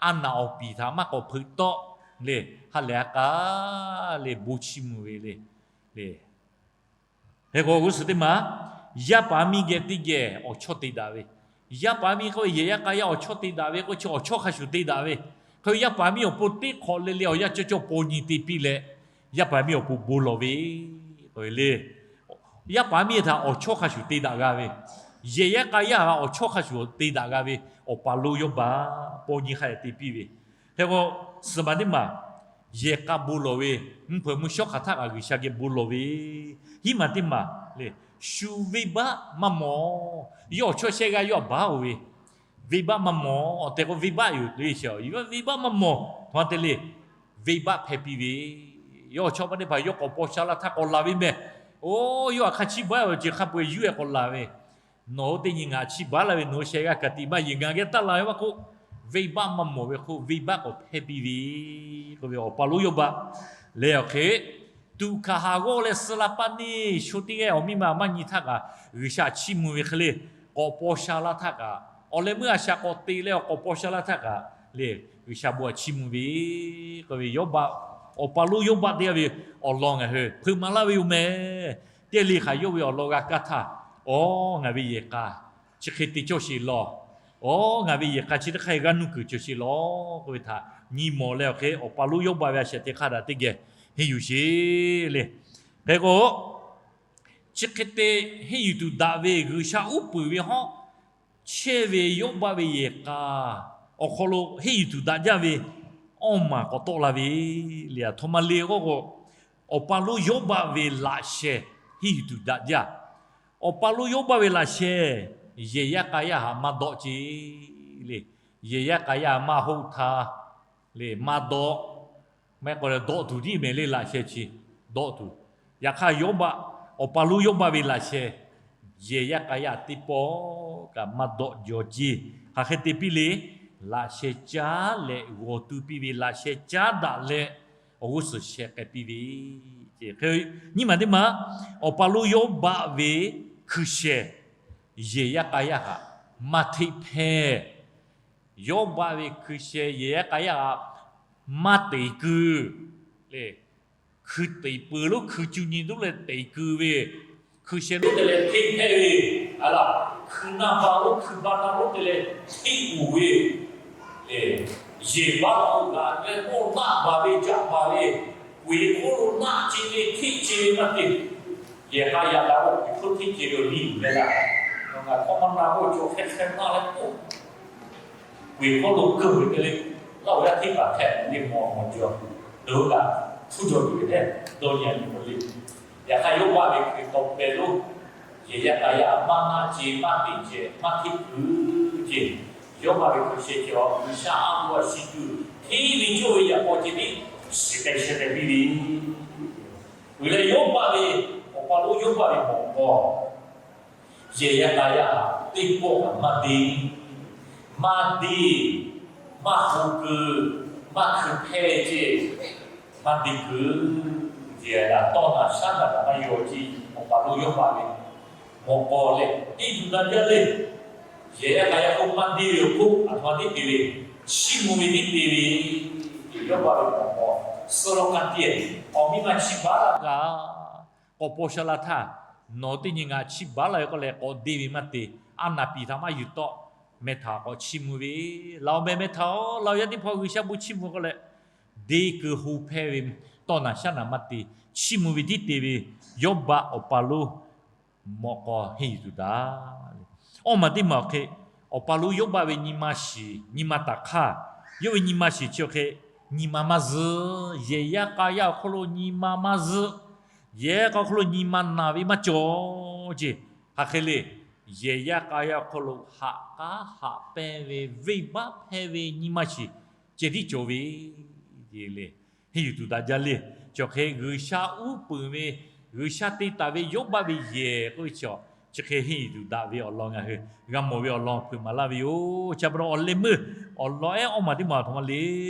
a naˍ awˬ piˍ htaꞈ maˇ k'awꞈ hpeuꞈ tawˆ le, ha lehˬ a k'a le bon chiˇ mvuh ve le. Hk'e k'o g'uˇ suhˍ teˇ maˬ, yaˇ paˍ miˇ geh teˇ geh awˬ chawˇ te daꞈ ve, yaˇ paˍ miˇ k'oˆ ve yehˬ yaˇ k'a yaˇ awˬ chawˇ te daꞈ ve k'o chi awˬ chawˇ hk'a shuˍ te daꞈ ve, hk'e yaˇ paˍ miˇ awˬ pon teˇ hk'awꞈ le le awˬ yanˇ cawˇ cawˇ paw nyi te piˇ leh, yaˇ paˍ miˇ awˬ pon bon lawˬ ve, k'o le, yaˇ paˍ miˇ htaꞈ awˬ chawˇ hk'a shuˍ te daꞈ g'a ve, yehˬ yaˇ k'a yaˇ htaꞈ awˬ chawˇ hk'a shuˍ te daꞈ g'a ve, awˬ pa lonˉ Yawˇbaˆ paw nyi hk'a te piˇ ve. Hk'e k'o, suhˍ maˬ teˇ maˬ, yehˬ k'a bon lawˬ ve, mvuhˇ hpeuꞈ mvuhˇ shawˉ hk'aˬ htaˆ kaꞈ G'uiˬsha geh bon lawˬ ve, hiˉ maˬ teˇ maˬ le, shu venˇbaˆ maˇ mawˬ. Yawˇ awˬ chawˇ shehˆ g'aˇ yawˇ htaꞈ baˬ-oˬ ve, venˇbaˆ maˇ mawˬ tehꞈ k'o, venˇbaˆ yoˬ le, venˇbaˆ maˇ mawˬ htaꞈ te le, venˇbaˆ hpehˇ piˇ ve, yawˇ awˬ chawˇ paˆ teˇ hpaˍ yawˇ k'awꞈ paw sha la htaˇ k'awꞈ laˬ ve mehˬ. Oˇ, yawˇ htaꞈ hk'a chiˇ baˬ-oˬ ce hk'a peu-eˬ yuˇ-e k'awꞈ laˬ ve, nawˬ hui teˇ nyi ngaˬ chiˇ baˬ laˇ ve, nawˬ hui shehˆ g'aˇ ka tiꞈ maˇ yeˬ ngaˬ geh taˇ laˬ ve maˇ k'oˆ, venˇbaˆ maˇ mawˬ ve hk'oˆ venˇbaˆ k'awꞈ hpehˇ piˇ ve, k'oˆ ve awˬ pa lonˉ Yawˇbaˆ leh awˬ hk'e, tuꞈ hkanˍ haˍ g'awˇ leh suh la paˇ neˇ sho teˇ g'aˇ awˬ miˇ ma maˇ nyi htaˇ kaꞈ G'uiˬsha chiˇ mvuh ve hk'e le, k'awꞈ paw sha la htaˇ kaꞈ awˬ leh meuˇ a shaꞈ k'awꞈ te leh awˬ k'awꞈ paw sha la htaˇ kaꞈ le, G'uiˬsha bon htaꞈ chiˇ mvuh ve, k'oˆ ve Yawˇbaˆ, awˬ pa lonˉ Yawˇbaˆ teˇ g'aˇ ve awˬ lawn ngaˬ hui hpeuꞈ maˍ laˇ ve yoˬ mehˬ. Teˇ g'aˇ le hk'aˬ yawˇ ve awˬ lawn g'a kaˇ htaˇ, awˬ, ngaˬ ve yehˬ k'a chi hk'e te cawˇ sheˍ lawˬ. Awˬ, ngaˬ ve yehˬ k'a chi teˇ hk'aˇ g'aˇ nuˇ kuiˬ cawˬ sheˍ lawˬ k'oˆ ve htaꞈ nyi mawˬ leh awˬ hk'e, awˬ pa lonˉ Yawˇbaˆ ve a shaꞈ teꞈ hk'aˇ htaꞈ teˇ geh henˇ yuˬ sheˍ le. Hk'e k'o, chi hk'e te henˇ yuˬ tuˬ daꞈ ve G'uiˬsha uˉ peunˍ ve hawˉ chehˇ ve Yawˇbaˆ ve yehˬ k'a awˬ hk'aw lo henˇ yuˬ tuˬ daꞈ jaˇ ve awˇ maˬ k'awꞈ tawˆ la ve le. Aˬ htoꞈ ma le k'oˆ k'o, awˬ pa lonˉ Yawˇbaˆ ve laꞈ sheh henˇ yuˬ tuˬ daꞈ jaˇ. Awˬ pa lonˉ Yawˇbaˆ ve laꞈ sheh, yehˬ yaˇ k'a yaˇ htaꞈ maˇ dawˆ ce le. Yehˬ yaˇ k'a yaˇ maˇ hoˆ htaˇ le maˇ dawˆ, maˇ heˆ k'o leh dawˆ tuˬ tiˉ mehˍ le laꞈ sheh chi, dawˆ tuˬ. Yaꞈ hk'aˇ Yawˇbaˆ, awˬ pa lonˉ Yawˇbaˆ ve laꞈ sheh, yehˬ yaˇ k'a yaˇ teˇ pawˆ kaꞈ maˇ dawˆ jaw ce. Hk'aˬ hk'e te piˇ le, laꞈ sheh caˉ leh g'aw tu piˇ ve, laꞈ sheh caˉ daꞈ leh awˬ g'uˇ suhˍ sheh k'ai piˇ ve. Hk'e, nyiˇ maˬ teˇ maˬ, awˬ pa lonˉ Yawˇbaˆ ve hkui sheh, yehˬ yaˇ k'a yaˇ htaꞈ maˇ hteˆ hpehˇ. Yawˇbaˆ ve hkui sheh yehˬ yaˇ k'a yaˇ htaꞈ maˇ teꞈ kuiˬ le. Hkui teꞈ peuˬ lonˉ hkui cu nyi lonˉ leh teꞈ kuiˬ ve, hkui sheh lonˉ te leh hteˆ hpehˇ ve, a laˬ, hkui naˇ ba lonˉ hkui ba naˇ lonˉ te leh hteˆ uiˍ ve le. Yehˬ baˆ lo g'aꞈ leh mawˇ naˆ baˬ ve caꞈ baˬ ve, kuˬ hk'oˆ lo naˆ ce ve hteˆ ce ve maˇ te. Yehˬ k'a yaˇ daꞈ k'o kuˬ hk'oˆ hteˆ ce ve awˬ liˇ uiˍ leh laˇ, ngaˬ hk'awˇ maˇ na k'oˆ cawˬ hk'e hk'e naˆ leh k'oˆ, kuˬ hk'oˆ lo keuˆ ve te le, laˇ oˬ yaˇ hteˇ kaꞈ hpehꞈ ve mawˬ mawˬ jaw, dawˇ kaꞈ hpuˇ jaw tuˬ ve hehˉ dawˇ nyi a nyi k'o le. Yaꞈ hk'aˇ Yawˇbaˆ ve hkui tawˍ pehˍ lonˉ, yehˬ yaˇ k'a yaˇ maˇ naˆ ce, maˇ teꞈ ce, maˇ hteˆ kuiˬ ce. Yawˇbaˆ ve hkui sheh cawˬ G'uiˬsha a lo a shiˍ tuˬ hteˇ ve cawˇ ve yaꞈ k'aw ceh tiˉ shiˍ k'ai sheh k'ai piˇ ve. Uiˍ leh Yawˇbaˆ ve, awˬ pa lonˉ Yawˇbaˆ ve mawꞈ k'aw, yehˬ yaˇ k'a yaˇ teˇ pawˆ kaꞈ maˇ deˇ, maˇ deˇ, maˇ hk'oˆ keu, maˇ hkui hpehˇ ce, maˇ deˇ kuiˬ ce, tawˇ naˬ shaˉ naˬ kaꞈ maˇ yaw ce. Awˬ pa lonˉ Yawˇbaˆ ve mawꞈ k'aw leh teˇ tuˬ na jaˇ le. Yehˬ yaˇ k'a yaˇ k'oˆ maˇ deˇ ve awˬ hk'oˆ aˬ htoꞈ ma teˇ te ve, chiˇ mvuh ve teˇ te ve, Yawˇbaˆ ve mawꞈ k'aw, suh law k'a tiꞈ, awˬ miˇ ma chi baˬ laˇ g'a, k'awꞈ paw sha la htaˇ, nawˬ teˇ nyi ngaˬ chiˇ baˬ laˇ ve k'oˆ leh k'awꞈ deˇ ve maˇ te. A naˍ piˍ htaꞈ maˇ yuˬ tawˆ, meh htaꞈ k'awꞈ chiˇ mvuh ve, laˬ awˬ meh meh htaꞈ-oˬ, laˬ awˬ yaˇ teˇ hpaˍ G'uiˬsha bon chiˇ mvuh k'oˆ leh, deˇ kuiˬ ho hpehˇ ve, tawˇ naˬ shaˉ naˬ maˇ te, chiˇ mvuh ve tiˉ te ve, Yawˇbaˆ awˬ pa lonˉ mawꞈ k'aw henˇ yuˬ tuˬ daꞈ. Awˇ maˬ teˇ maˬ awˬ hk'e, awˬ pa lonˉ Yawˇbaˆ ve nyi ma shiˍ, nyi ma taˍ hk'aˇ, yawˇ ve nyi ma shiˍ chi awˬ hk'e, nyi ma maˇ zuhˆ. Yehˬ yaˇ k'a yaˇ awˬ hk'oˆ lo nyi ma maˇ zuhˆ. Yehˬ yaˇ k'a hk'oˆ lo nyi ma naˬ ve maˇ cawˬ. Oˇ ceuˬ hk'aˬ hk'e le, yehˬ yaˇ k'a yaˇ awˬ hk'aw lo haꞈ k'aˉ haꞈ pehnˇ ve venˇbaˆ hpehˇ ve nyi ma shiˍ ceh tiˉ cawˬ ve le. Henˇ yuˬ tuˬ daꞈ jaˇ le. Chi hk'e G'uiˬsha uˉ peunˍ ve, G'uiˬsha te taˍ ve Yawˇbaˆ ve yehˬ k'oˆ ve chi, chi hk'e henˇ yuˬ tuˬ daꞈ ve awˬ lawn ngaˬ hui g'a mawˬ ve awˬ lawn hpeuꞈ maˍ laˇ ve yoˬ. Chi pa taw awˬ leh meuˇ awˬ lawn ehˉ awˇ maˬ teˇ maˬ aˬ htoꞈ ma le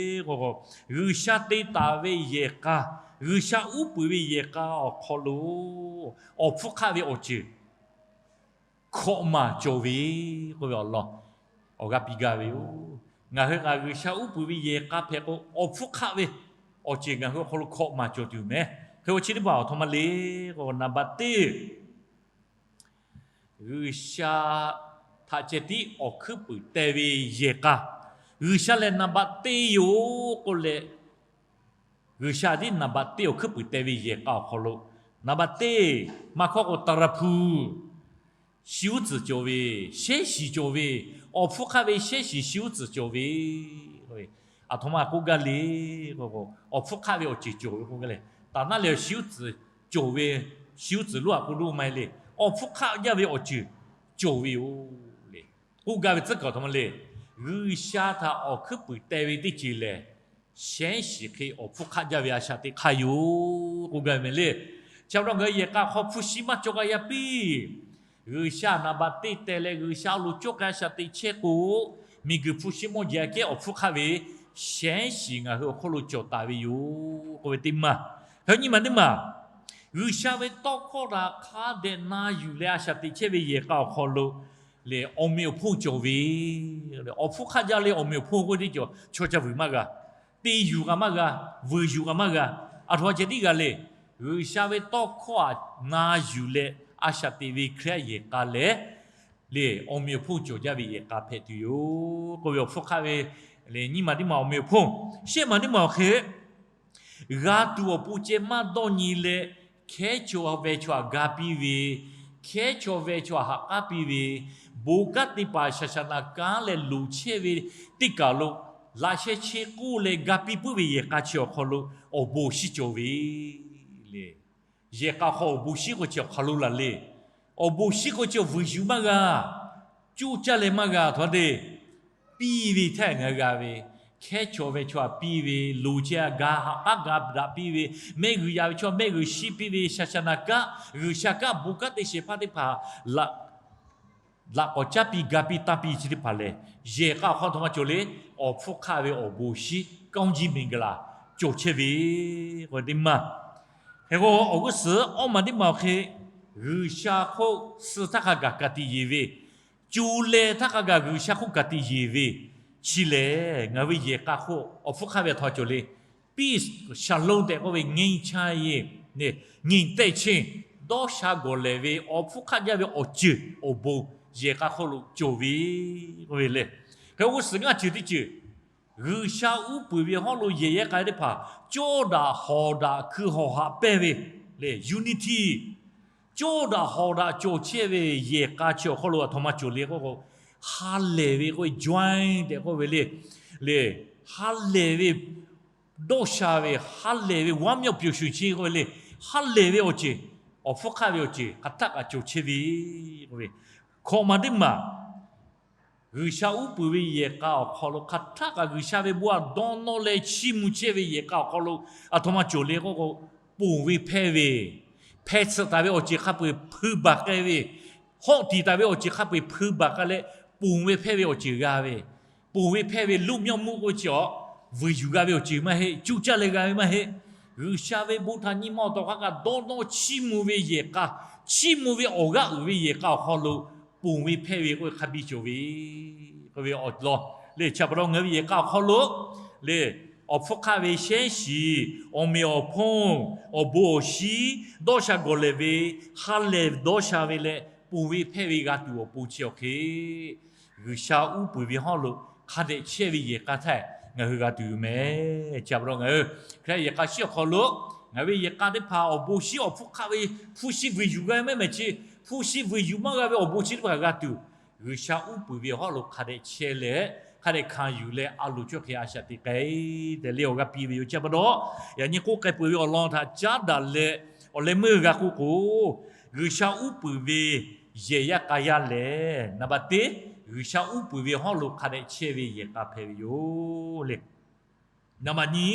k'o, G'uiˬsha te taˍ ve yehˬ k'a, G'uiˬsha uˉ peunˍ ve yehˬ k'a awˬ hk'aw lo awˬ hpfuhˇ hk'aˆ ve awˬ ceuˬ hkawꞈ maˬ cawˬ ve k'oˆ ve awˬ lawn awˬ g'aˇ piˇ gaˇ ve yoˬ. Ngaˬ hui kaꞈ G'uiˬsha uˉ peunˍ ve yehˬ k'a hpehꞈ k'o, awˬ hpfuhˇ hk'aˆ ve awˬ ceuˬ ngaˬ hui awˬ hk'aw lo hkawꞈ maˬ cawˬ tuˬ meh. Hk'e awˬ chi teˇ hpaˍ aˬ htoꞈ ma le k'o, naˍ baꞈ teˇ G'uiˬsha htaꞈ ceh tiˉ awˬ hkuiˉ puiˍ teh ve yehˬ k'a, G'uiˬsha lehˬ naˍ baꞈ teˇ yoˬ k'oˆ leh, G'uiˬsha tiˉ naˍ baꞈ teˇ awˬ hkuiˉ puiˍ teh ve yehˬ k'a awˬ hk'aw lo, naˍ baꞈ teˇ maˇ hkawˇ k'o, ตาราพู shi uˉ tcuhˍ cawˬ ve, shehˉ shiˍ cawˬ ve, awˬ hpfuhˇ hk'aˆ ve shehˉ shiˍ shi uˉ tcuhˍ cawˬ ve, aˬ htoꞈ ma k'oˆ gaˇ le k'o, awˬ hpfuhˇ hk'aˆ ve awˬ ceuˬ cawˬ ve k'oˆ gaˇ le. Taˍ naˉ lehˬ shi uˉ tcuhˍ cawˬ ve, shi uˉ tcuhˍ lonˉ a k'o lonˉ maˇ heˆ le. Awˬ hpfuhˇ hk'aˆ jaˇ ve awˬ ceuˬ cawˬ ve yoˬ le. K'oˆ gaˇ ve tcuhˉ kaˬ aˬ htoꞈ ma le. G'uiˬsha htaꞈ awˬ hkuiˉ puiˍ teh ve teˇ ceuˬ lehˬ, shehˉ shiˍ hk'e awˬ hpfuhˇ hk'aˆ jaˇ ve a shaꞈ teꞈ hk'aˇ yoˬ k'oˆ gaˇ ve meh le. Chi pa taw ngaˬ hui yehˬ k'a hk'aw hpu shi maˇ cawˬ k'ai yaˇ piˇ. G'uiˬsha naˍ baꞈ teˇ teh leh G'uiˬsha lo cawˬ k'ai a shaꞈ teꞈ chehˇ k'o, miˬguiˬ hpu shi mawˇ jehˬ a kehˉ awˬ hpfuhˇ hk'aˆ ve shehˉ shiˍ ngaˬ hui awˬ hk'oˆ lo cawˬ taˍ ve yoˬ k'oˆ ve teˇ maˬ. Hk'e nyi maˬ teˇ maˬ, G'uiˬsha ve tawˇ hkawˇ htaꞈ hk'a dehꞈ na yuˬ leh a shaꞈ teꞈ chehˇ ve yehˬ k'a awˬ hk'aw lo lehˬ, awˬ meꞈ awˬ hponˇ cawˬ ve, awˬ hpfuhˇ hk'aˆ jaˇ leh awˬ meꞈ awˬ hponˇ k'oˆ ve teˇ ceuˬ chaw ca vuiˬ maˇ g'a, te yuˬ kaꞈ maˇ g'a, vuiˬ yuˬ kaꞈ maˇ g'a. Aˬ htoꞈ ma ceh tiˉ g'a le. G'uiˬsha ve tawˇ hkawˇ htaꞈ na yuˬ leh a shaꞈ teꞈ ve Hkriꞈ yaˇ yehˬ k'a lehˬ, lehˬ awˬ meꞈ awˬ hponˇ cawˬ jaˇ ve yehˬ k'a hpehꞈ tuˬ yoˬ k'oˆ ve awˬ hpfuhˇ hk'aˆ ve, lehˬ nyi maˬ teˇ maˬ awˬ meꞈ awˬ hponˇ, shehˆ maˬ teˇ maˬ awˬ hk'e g'a tuˬ awˬ pon ceh maˇ dawˇ nyi leh, hkehˉ chaw ve chaw htaꞈ ga piˇ ve, hkehˉ chaw ve chaw htaꞈ ha k'aˉ piˇ ve, bon kanˉ te paˍ shaˍ shaˍ naˍ kanˉ leh loˍ chehˇ ve teˇ kaˬ lo laꞈ sheh che k'oˆ leh ga piˇ puiˉ ve yehˬ k'a chi awˬ hk'aw lo awˬ bon awˬ shinˉ cawˬ ve le. Yehˬ k'a hk'aw awˬ bon shinˉ k'o chi awˬ hk'aw lo laˬ le. Awˬ bon shinˉ k'o chi awˬ vuiˬ yuˬ maˇ g'a, coˇ caˇ leh maˇ g'a, aˬ htoꞈ ma te piˇ ve htaˇ ngaˬ hui g'a ve, hkehˉ chaw ve chaw htaꞈ piˇ ve, loˍ chehˇ a ga ha k'aˉ ga daꞈ piˇ ve, mehˆ g'uiˬ yaꞈ ve chaw mehˆ g'uiˬ shiˉ piˇ ve, shaˍ shaˍ naˍ kanˉ G'uiˬsha kanˉ bon kanˉ te shehˍ hpaˇ teˇ hpaˍ laꞈ k'awꞈ caˉ piˇ ga piˇ taˇ piˇ chi teˇ hpaˍ lehˬ, yehˬ k'a awˬ hk'aw aˬ htoꞈ ma cawˬ le. Awˬ hpfuhˇ hk'aˆ ve awˬ bon shinˉ ကောင်းကြီးမင်္ဂလာ cawˬ chehˇ ve k'oˆ ve teˇ maˬ. Hk'e k'o awˬ g'uˇ suhˍ awˇ maˬ teˇ maˬ awˬ hk'e, G'uiˬsha hk'oˆ suh htaˇ hk'a gaˬ ka tiꞈ yeˬ ve, co leh htaˇ hk'a gaˬ G'uiˬsha hk'oˆ ka tiꞈ yeˬ ve, chi lehˬ ngaˬ ve yehˬ k'a hk'oˆ awˬ hpfuhˇ hk'aˆ ve aˬ htoꞈ ma cawˬ le. Peace, shalom tehꞈ k'oˆ ve ငြိမ်းချမ်းရေး, ငြိမ်သက်ခြင်း, dawˇ sha gawˬ lehˬ ve awˬ hpfuhˇ hk'aˆ jaˇ ve awˬ ceuˬ awˬ bon yehˬ k'a hk'oˆ lo cawˬ ve k'oˆ ve le. Hk'e awˬ g'uˇ suhˍ ngaˇ ceuˬ teˇ ceuˬ, G'uiˬsha uˉ peunˍ ve hawˉ lo yehˬ yaˇ k'a teˇ hpaˍ cawˇ daꞈ hawˍ daꞈ hkui hawˍ haꞈ pehnˇ ve le, unity, cawˇ daꞈ hawˍ daꞈ cawˬ chehˇ ve yehˬ k'a chi awˬ hk'aw lo aˬ htoꞈ ma cawˬ le k'o, ha lehˬ ve k'oˆ ve join tehꞈ k'oˆ ve le, le, ha lehˬ ve dawˇ sha ve, ha lehˬ ve ဝမ်းမြောက်ပျော်ရွှင်ခြင်း k'oˆ ve le, ha lehˬ ve awˬ ceuˬ, awˬ hpfuhˇ hk'aˆ ve awˬ ceuˬ hk'aˬ htaˆ kaꞈ cawˬ chehˇ ve k'oˆ ve, hkawꞈ maˬ teˇ maˬ G'uiˬsha uˉ peunˍ ve yehˬ k'a awˬ hk'aw lo hk'aˬ htaˆ kaꞈ G'uiˬsha ve bon htaꞈ dawˇ nawˇ leh chiˇ mvuh chehˇ ve yehˬ k'a awˬ hk'aw lo aˬ htoꞈ ma cawˬ le k'oˆ k'o, ponˬ ve hpehˇ ve, hpeh tsuhꞈ taˍ ve awˬ ceuˬ hk'a peu-eˬ hpui baˬ k'ai ve, hawˆ tiˍ taˍ ve awˬ ceuˬ hk'a peu-eˬ hpui baˬ k'ai leh, ponˬ ve hpehˇ ve awˬ ceuˬ g'a ve, ponˬ ve hpehˇ ve လွတ်မြောက်မှု k'oˆ ve chi awˬ vuiˬ yuˬ g'a ve awˬ ceuˬ maˇ heˆ, coˇ caˇ leh g'a ve maˇ heˆ. G'uiˬsha ve bon htaꞈ nyi ma awˬ tawˍ hk'a kaꞈ dawˇ nawˇ chiˇ mvuh ve yehˬ k'a, chiˇ mvuh ve awˬ g'aˇ uiˍ ve yehˬ k'a awˬ hk'aw lo ponˬ ve hpehˇ ve k'oˆ ve hk'a biˇ cawˬ ve k'oˆ ve awˬ lawn le. Chi pa taw ngaˬ hui ve yehˬ k'a awˬ hk'aw lo le, awˬ hpfuhˇ hk'aˆ ve shehˉ shiˍ, awˬ meꞈ awˬ hponˇ, awˬ bon awˬ shinˉ dawˇ sha gawˬ lehˬ ve, ha lehˬ dawˇ sha ve leh ponˬ ve hpehˇ ve g'a tuˬ awˬ pon chi awˬ hk'e G'uiˬsha uˉ peunˍ ve hawˉ lo hk'a dehꞈ chehˇ ve yehˬ k'a htaˇ ngaˬ hui g'a tuˬ yoˬ meh. Chi pa taw ngaˬ hui Hkriꞈ yehˬ k'a shiˉ awˬ hk'aw lo ngaˬ hui ve yehˬ k'a teˇ hpaˍ awˬ bon shinˉ awˬ hpfuhˇ hk'aˆ ve hpu shi vuiˬ yuˬ g'a ve maˇ mehˍ chi, hpu shi vuiˬ yuˬ maˇ g'a ve awˬ bon chi teˇ hpaˍ g'a tuˬ, G'uiˬsha uˉ peunˍ ve hawˉ lo hk'a dehꞈ chehˇ leh, hk'a dehꞈ hkanˍ yuˬ leh a loˍ cawˇ hk'e a shaꞈ teꞈ k'ai tehꞈ le awˬ g'aˇ piˇ ve yoˬ. Chi pa taw yaꞈ nyi k'oˆ k'ai peuˬ ve awˬ lawn htaꞈ caˉ daꞈ leh awˬ leh meuˇ g'a k'oˆ k'o, G'uiˬsha uˉ peunˍ ve yehˬ yaˇ k'a yaˇ lehˬ, naˍ baˬ teˇ, G'uiˬsha uˉ peunˍ ve hawˉ lo hk'a dehꞈ chehˇ ve yehˬ k'a hpehꞈ ve yoˬ le. Naˍ baˬ nyi,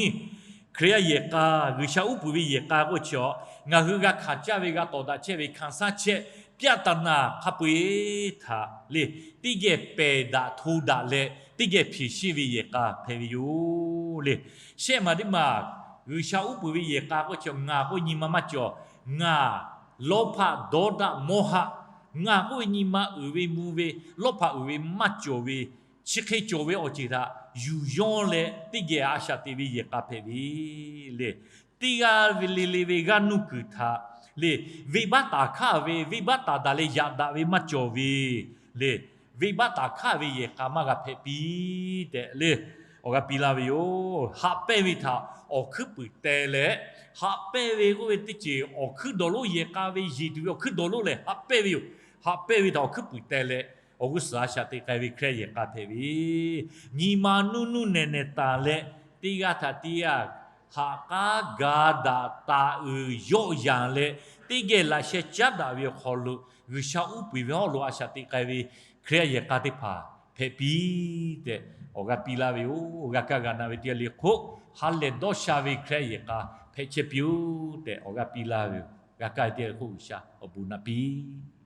Hkriꞈ yaˇ yehˬ k'a, G'uiˬsha uˉ peunˍ ve yehˬ k'a k'oˆ chi a, ngaˬ hui g'a hkanˍ caˇ ve, g'a tawˍ daꞈ chehˇ ve hkanˍ saˉ chehˇ ပြဿနာ hk'a peu-eˬ htaꞈ le, teˇ geh pehˬ daꞈ hto daꞈ leh teˇ geh ဖြေရှင်း ve yehˬ k'a hpehꞈ ve yoˬ le. Shehˆ maˬ teˇ maˬ, G'uiˬsha uˉ peunˍ ve yehˬ k'a k'oˆ chi a, ngaˬ k'oˆ ve nyi ma maˇ cawˬ. Ngaˬ lawˇ hpaˆ dawˇ daˆ mawˇ haˆ, ngaˬ k'oˆ ve nyi ma uiˍ ve mvuh ve, lawˇ hpaˆ uiˍ ve maˇ cawˬ ve, chi hk'e cawˬ ve awˬ ceuˬ htaꞈ yuˬ yawˇ leh teˇ geh a shaꞈ teꞈ ve yehˬ k'a hpehꞈ ve le. Teˇ g'aˇ ve le le ve g'aˇ nuˇ kuiˬ htaꞈ le, venˇbaˆ taˍ hkaˇ ve, venˇbaˆ taˍ daꞈ leh yaꞈ daꞈ ve maˇ cawˬ ve le, venˇbaˆ taˍ hkaˇ ve yehˬ k'a maˇ g'a hpehꞈ piˇ tehꞈ le, awˬ g'aˇ piˇ laˇ ve yoˬ. Haꞈ pehnˇ ve htaꞈ awˬ hkuiˉ puiˍ teh leh, haꞈ pehnˇ ve k'oˆ ve teˇ ceuˬ awˬ hkuiˉ dawˬ lonˉ yehˬ k'a ve yeˬ tuˬ ve awˬ hkuiˉ dawˬ lonˉ lehˬ haꞈ pehnˇ ve yoˬ. Haꞈ pehnˇ ve htaꞈ awˬ hkuiˉ puiˍ teh leh awˬ g'uˇ suhˍ a shaꞈ teꞈ k'ai ve Hkriꞈ yaˇ yehˬ k'a hpehꞈ ve, nyi ma nuˇ nuˇ nehˬ nehˬ taˍ leh, teˇ g'aˇ htaꞈ teˇ g'aˇ haꞈ k'aˉ ga daꞈ taˍ uiˍ yawˆ yanˍ leh, teˇ geh laꞈ sheh caˉ daꞈ ve awˬ hk'aw lo G'uiˬsha uˉ peunˍ ve hawˉ lo a shaꞈ teꞈ k'ai ve Hkriꞈ yaˇ yehˬ k'a teˇ hpaˍ hpehꞈ piˇ tehꞈ awˬ g'aˇ piˇ laˇ ve yoˬ. G'a kaˇ g'a na ve teˇ g'aˇ le hk'oˆ, ha lehˬ dawˇ sha ve Hkriꞈ yaˇ yehˬ k'a hpehꞈ chehˇ piˇ-oˬ tehꞈ awˬ g'aˇ piˇ laˇ ve yoˬ. G'a kaˇ ve teˇ g'aˇ le hk'oˆ G'uiˬsha awˬ bon naꞈ piˇ